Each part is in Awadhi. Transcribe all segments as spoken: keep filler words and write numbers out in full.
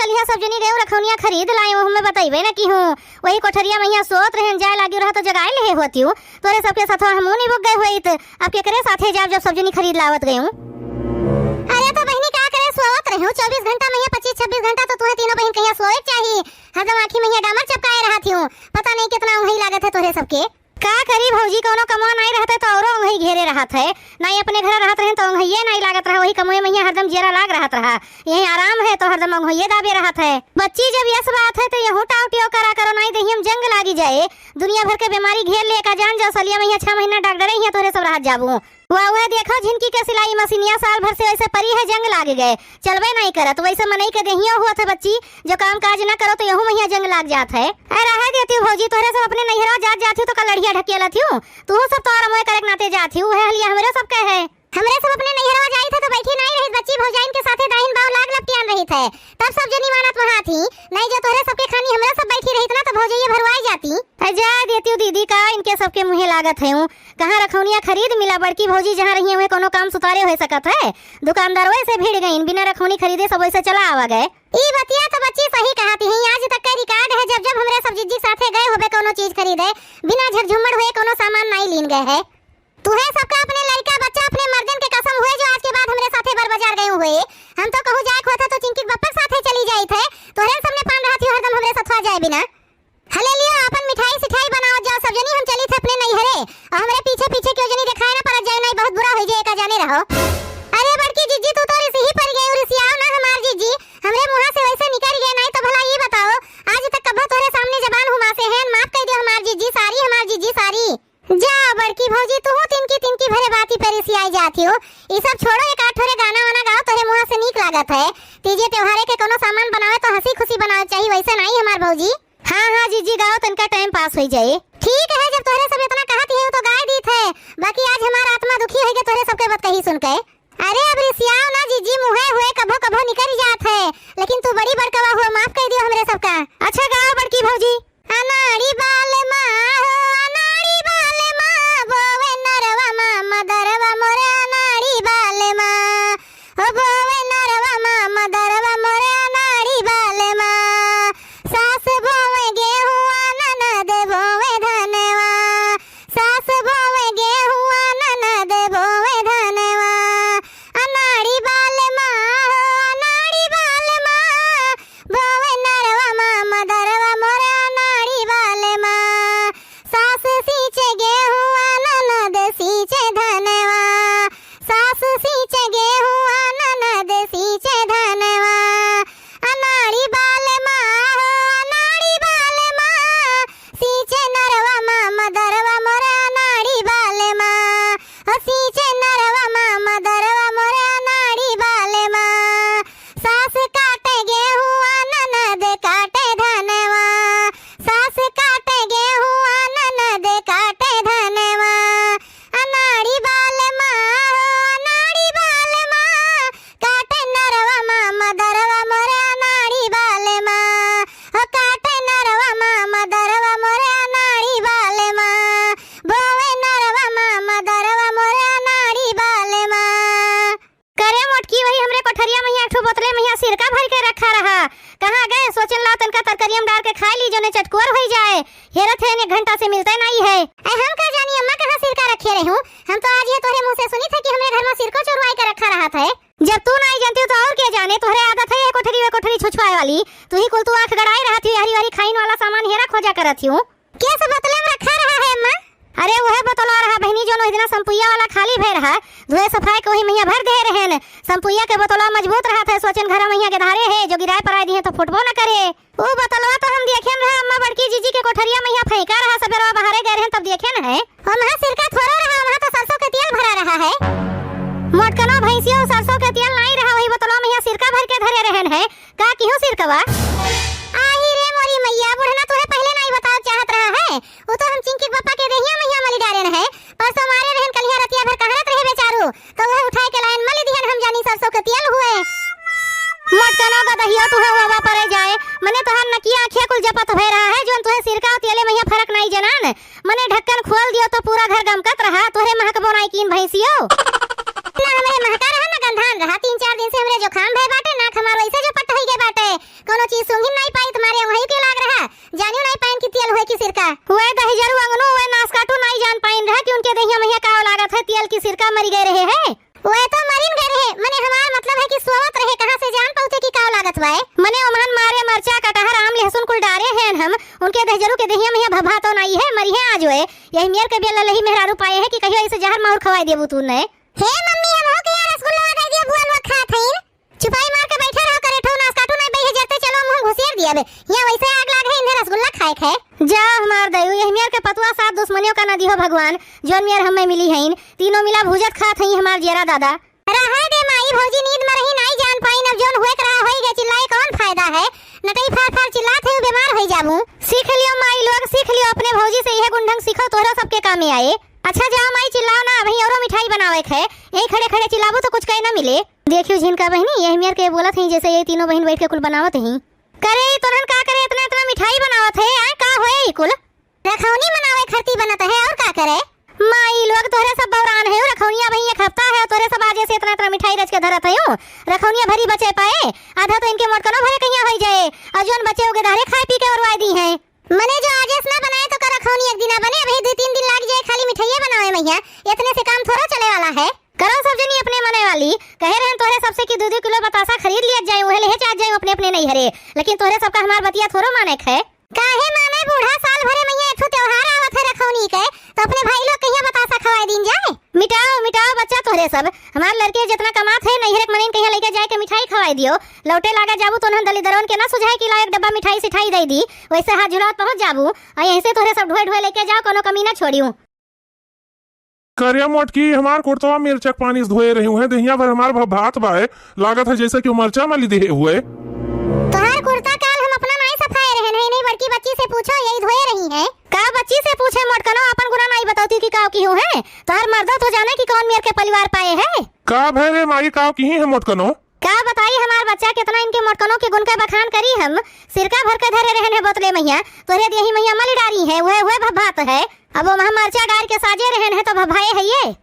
लिहा सब जनी गयो रखौनिया खरीद लायो, हमें बतइबे न किहूँ। वही कोठरिया महिया सोत रहेन, जाए लागी रहा तो जगाए लेहे होतिउ। तोरे सबके सथवा हमहूँ निबुक गए होइत। अब केकरे साथे जाब जब सब जनी खरीद लावत गयो। अरे तो बहिनी का करे, सोवत रह्यो चउबीस घंटा महिया, पच्चीस छब्बीस घंटा तो तुहे तीनों बहिन कहिया सोए के चाही। हरदम आँखी महिया डामर चपकाए रहत हियो। पता नहीं कितना उंघई लागत है तोरे सबके। का करी भौजी, कौनो कमवा नाई रहत है तो औरो उंघई घेरे रहत है। नाई अपने घर रहत रहेन तो उंघइये नाई लागत रहा, वही कमवे महिया हरदम जियरा लाग रहत रहा। यही आराम है तो हरदम उंघइये दाबे रहत है। बच्ची, जब यस बात है तो यहू टाव टियो करा करो, नाई देहियम जंग लागी जाए। दुनिया भर के बीमारी घेर ले का जान जाओ, सलिया महिया छह महीना डॉक्टरे हिया तोहरे सब रहत जाबू। वाह, वह देखो झिनकी के सिलाई मशीनिया साल भर से वैसे परी है, जंग लाग गए, चलबे नाई करत। वैसे मनई के देहियो हुआ था बच्ची, जो काम काज ना करो तो यहू महिया जंग लाग जात है। अरे रहे देती भौजी, तोहरे सब अपने नैहरवा जात जात हियो तो का लड़िया ढकेलत हियो? तू सब तो आराम करे के नाते जात हियो, है हलिया हमरे सब के है। हमरे सब अपने नैहरवा जाइत है तो बैठी नाई रहित बच्ची, भौजाइन के साथे दाहिन बाव लाग लपटियान रहित है, तब सब जनी मानत वहाँ थी। नहीं जो तोहरे सबके खानी हमरा सब बैठी रहित ना तो भौजइये भरवाई जाती। अरे जा देती दीदी, का इनके सबके मुँहे लागत है। कहाँ रखौनिया खरीद मिला, बड़की भौजी जहाँ रही है वह कोनो काम सुतारे हो सकत है। दुकानदार वैसे भिड़ गईन, बिना रखौनी खरीदे सब वैसे चला आवा गए। ई बतिया तो बच्ची सही कहत ही, आज तक के रिकॉर्ड है, जब जब हमरे सब जिज्जी साथे गए होबे कोनो चीज खरीदे, बिना झकझुम्मड़ हुए कोनो सामान नाई लीन गए है। तुहे सबका अपने लड़का बच्चा अपने मर्दन के कसम हुए जो आज के बाद हमरे साथे बर बाजार गए हुए। हम तो कहूँ जाए के होत है तो चिंकी के बप्पा के साथे चली जाइत है। तोहरे सबने पान रहत ही हरदम हमरे सथवा जाए बिना। हले लियो, अपन मिठाई सिठाई बनावत जाओ सब जनी, हम चली थे अपने नैहरे। और हमरे पीछे पीछे क्यों जनी दिखाए ना पड़त जाए, नहीं बहुत बुरा हो जाए, का जाने रहो। अरे बड़की जिज्जी, तू तो रिसी ही पड़ गई, रिसियाओ ना हमार जिज्जी, हमरे मुँहा से वैसे निकल गए, नहीं तो भला ये बताओ, आज तक कभो तोहरे सामने जबान हुमा से हैं, माफ कर दियो हमार जिज्जी, सारी हमार जिज्जी, सारी। जा बड़की भौजी, तू तिनकी तिनकी भरे बाती पे रिसियाई जाती हो। ई सब छोड़ो, एक आठ ठोरे गाना वाना गाओ, तोहरे मुँहा से नीक लागत है। तीजे त्योहारे के कोनो सामान बनावे तो हंसी खुशी बनावे चाहिए, वैसे नहीं हमार भौजी। हाँ, हाँ, जीजी गाओ, तनका टाइम पास होई जाए। ठीक है, जब तोहरे सब इतना कहत ही तो गाय दीत है, बाकी आज हमार आत्मा दुखी होई गए तोहरे सबके बात कही सुन के। अरे अब रिसियाओ ना जीजी, मुँहे हुए कभो कभो निकल जात है, लेकिन तू बड़ी बड़कवा हुआ, माफ कर दियो हमरे सबका। अच्छा गाओ बड़की भौजी। अनाड़ी बाल मा हो, अनाड़ी बाल मा, बोवे नरवा मा, मदरवा मोरे अनाड़ी बाल मा। ओ बोवे नरवा मा, मदरवा मोरे अनाड़ी बाल मा। सास बोवे गेहुआ, ननद बोवे धनवा। सास बोवे गेहुआ, ननद बोवे धनवा। अनाड़ी बाल मा हो, अनाड़ी बाल मा। बोवे नरवा मा, मदरवा मोरे अनाड़ी बाल मा। सास सींचे गेहुआ, ननद सींचे धनवा। सास सींचे गेहुआ, ननद सींचे धनवा। अनाड़ी बाल मा हो, अनाड़ी बाल मा। सींचे नरवा मा, मदरवा मोरे अनाड़ी बाल मा। हो सींचे नरवा मा, मदरवा मोरे अनाड़ी बाल मा। सास काटे गेहुआ, ननद काटे धनवा। सास काटे गेहुआ, ननद काटे धनवा। अनाड़ी बाल मा हो, अनाड़ी बाल मा। काटे नरवा मा, मदरवा मोरे अनाड़ी बाल मा। हो काटे नरवा मा, मदरवा मोरे अनाड़ी बाल मा। बोवे नरवा मा, मदरवा मोरे अनाड़ी बाल मा। करे मोटकी, वही हमरे कोठरिया महिया एक ठो बोतले महिया सिरका भर के रखा रहा। कहाँ गए? सोचन लाओ, तनका तरकरिया में डार के खाए ली, जोने चटकुअर होई जाए। हेरत है, एक घंटा से मिलते नहीं है। ए, हम का जानी अम्मा, कहाँ सिरका रखे रहे हूँ? हम तो आज ये तोहरे मुँह से सुनी थे कि हमरे घर मा सिरको चुरवाई के रखा रहा था। जब तू नहीं जानती हो तो और के जाने? तोहरे आदत है ये कोठरी, वो कोठरी छुछुआए वाली। तू ही कुल तू आँख गड़ाए रहत ही, हरी हरी खाइन वाला सामान हेरा खोजा करत ही हूँ। केस बोतले में रखा रहा है अम्मा? अरे वह बोतलवा रहा बहिनी, जोन ओहि दिना शैम्पुइया वाला खाली भय रहा, धोए सफाए के वही महिया भर दे रहेन। शैम्पुइया के बोतलवा मजबूत रहत है, सोचन घरा महिया के धारे है, जो गिराए पराए दिहे तो फुटबो न करे। ऊ बोतलवा तो हम देखेन रहा अम्मा, बड़की जीजी के कोठरिया महिया फेंका रहा, सबेरवा बाहरे गए रहेन तब देखेन है। ओम्हा सिरका थोड़ो रहा, ओम्हा तो सरसों के तेल भरा रहा है। मोटकनो भैंसियो, सरसों के तेल नाई रहा, वही बोतलवा महिया सिरका भर के धरे रहेन है। का किहूँ सिरकवा? आही रे मोरी मैया, बुढ़ना तोहे पहिले नाई बतावे चाहत रहा है। ऊ तो हम चिंकी के पप्पा के देहिया महिया मली डारेन है। परसों मारे रहेन, कलिया रतिया भर कहरत रहे बेचारू, तो वह उठाए के लाइन मली दिहन, हम जानी सरसों के तेल हुए। मोटकनो गदहियो तुहे होवा परे जाए, मने तोहार नकिया आँखिया कुल जपत भय रहा है, जोन तुहे सिरका और तेले महिया फरक नाई जनान। मने ढक्कन खोल दियो तो पूरा घर गमकत रहा, तोहरे महकबो नाई कीन भैंसियो। ना हमरे महका रहा, ना गंधान रहा। तीन चार दिन से हमरे जुकाम भय बाटे, नाक हमार वैसे जो पट होई गए बाटे। कोनो चीज सूंघिन नाई पाई तुम्हारे वहीं के लाग रहा, जानियो नाई पाइन कि तेल हुए कि सिरका। हुए दहिजरू अंगनो हुए नास काटू नाई जान पाइन रहा कि उनके देहिया महिया का लागत है, तेल की सिरका मरी गए रहे हैं। वह तो मरिन गए रहे, मने हमार मतलब है कि सोवत रहे, कहाँ से जान पहुँचे कि का लागत बाए। मने ओमहन मारे मरचा, कटहर, आम, लहसुन कुल डारे हैं हम, उनके दहिजरू के देहिया महिया भभा तो नाई है, मरी है आज हुए। यही मेर के बेला लही मेहरारू पाए है कि कहियो ऐसे जहर माहुर खवाई देबू तू ने। हे मम्मी, हम हो गया रसगुल्ला दे दिया, बुआ लोग खात हईन। चुपाई मार के बैठे रहो, करे ठो नास काटू नहीं बई है, जरते चलो मुँह घुसेर दिया बे। यहाँ वैसे आग लाग है, इन्हें रसगुल्ला खाए खे। जा हमार दयू, यही मेर के पतुआ साथ दुश्मनियों का न दिहो भगवान, जौन मेर हमें मिली हईन। तीनों मिला भूजत खात हई हमार जेरा दादा। रहे दे माई, भौजी नींद में रही, नाई जान पाइन, अब जौन हुए के रहा होई गए, चिल्लाए कौन फायदा है? नटई फार फार चिल्लात है, बीमार होई जाबू। सीख लियो माई लोग, सीख लियो अपने भौजी से, यह गुण ढंग सीखो, तोहरा सबके कामे आए। अच्छा जाओ माई, चिल्लाओ ना, अभी औरो मिठाई बनावे के है, यही खड़े खड़े चिल्लाबू तो कुछ कहे ना मिले। देखियो झिनका बहिनी, यही मेर के बोलत हई, जैसे ये तीनों बहिन बैठ के कुल बनावत हई। करे ई तोहन का करे, इतना इतना मिठाई बनावत है, आए का होए ई कुल? रखौनी मनावे खरती बनत है, और का करे? माई लोग तोहरे सब बौरान है, रखौनिया भई एक हफ्ता है, तोहरे सब आजे से इतना इतना मिठाई रच के धरत है, रखौनिया भरी बचे पाए, आधा तो इनके मोटकनो भरे कहिया होई जाए, और जौन बचे उगे धारे खाए पी के उड़वाए दी हैं। मने जो आजे से ना बनाए तो का रखौनी एक दिन बनाए, अभी दो तीन दिन लाग जाए खाली मिठाइये बनावे महिया, इतने से काम थोड़ा चले वाला है। करो सब जनी अपने मने वाली, कहे रहन तोहरे सबसे कि दो दो किलो बतासा खरीद लिया जाए, उहे लेहे चाह जाए अपने अपने नैहरे, लेकिन तोहरे सबका हमार बतिया थोड़ो माने खे। काहे माने बूढ़ा, साल भरे महिया एक ठो त्योहार आवत है रखौनी के, तो अपने भाई लोग कहिया बतासा खवाए दिन जाए। मिटाओ मिटाओ बच्चा तोहरे सब, हमार लड़के जितना कमात है नैहरे के मनीन कहिया लेके जाए के मिठाई खवाए दियो, लौटे लागा जाबू तो उन्हन दलिदरवन के ना सुझाए कि लाओ एक डब्बा मिठाई सिठाई दे दी, वैसे हाथ झुलावत पहुँच जाबू, और यहीं से तोहरे सब ढोए ढोए लेके जाओ, कोनो कमी ना छोड़ियो। करे मोटकी, हमार कुर्तवा मिर्चा के पानी से धोए रही हुए, देहिया भर हमार भभात बाए, लागत है जैसे कि मरचा मली देहे हुए। तोहार कुर्ता काल हम अपना नाई सफाए रहन है, नहीं बड़की बच्ची से पूछो, यही धोए रही है। का बच्ची से पूछे मोटकनो, अपन गुना नाई बतौती कि काव किहू है? तोहार मर्दो तो जाने कि कौन मेर के परिवार पाए है। का भय रे माई, काव किही है मोटकनो? का बताई हमार बच्चा, कितना इनके मोटकनों के गुण के बखान करी हम। सिरका भर के धरे रहन है बोतले महिया, तोहरे देही महिया मल डारी है, उहे उहे भभात है। अब वो महा मरचा डार के साजे रहन है तो भभाए है ये।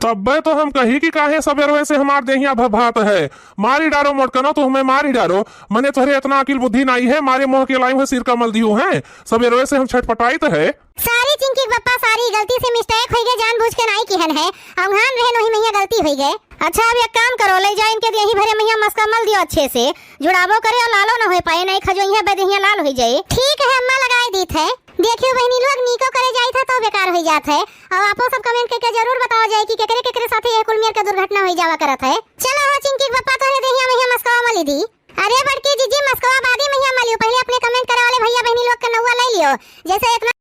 तब्बे तो हम कही कि काहे सबेरवे से हमार देहिया भभात है। मारी डारो मोटकनो, तू हमें मारी डारो। मने तोहरे इतना अकिल बुद्धि नाई है, मारे मोह के लायू है, सिरका मल दियो है। सबेरवे से हम छटपटाइत है। सारी चिंकी के बप्पा, सारी गलती से mistake होई गए, जानबूझ के नाई किहन है, अवहान रहन वही महिया गलती होई गए। अच्छा, अब एक काम करो, ले जा इनके देही भरे महिया मस्का मल दियो अच्छे से, जुड़ाबो करे और लालो न होए पाए, नहीं खजोइया बे देहिया लाल होई जाए। ठीक है अम्मा, लगाए दीत है। देखियो बहनी लोग, नीको करे जाइत है तो बेकार होई जात है। और आपो सब comment करके जरूर बताओ जाए कि केकरे केकरे साथे ये कुल मेर के दुर्घटना होई जावा करत है। चलो हो चिंकी के बप्पा, तोहरे देहिया महिया मस्का मली दी। अरे बड़की जीजी, मस्कवा बादी महिया मलियो, पहले अपने comment करे वाले भैया बहनी लोग के नौवा ले लियो। जैसे इतना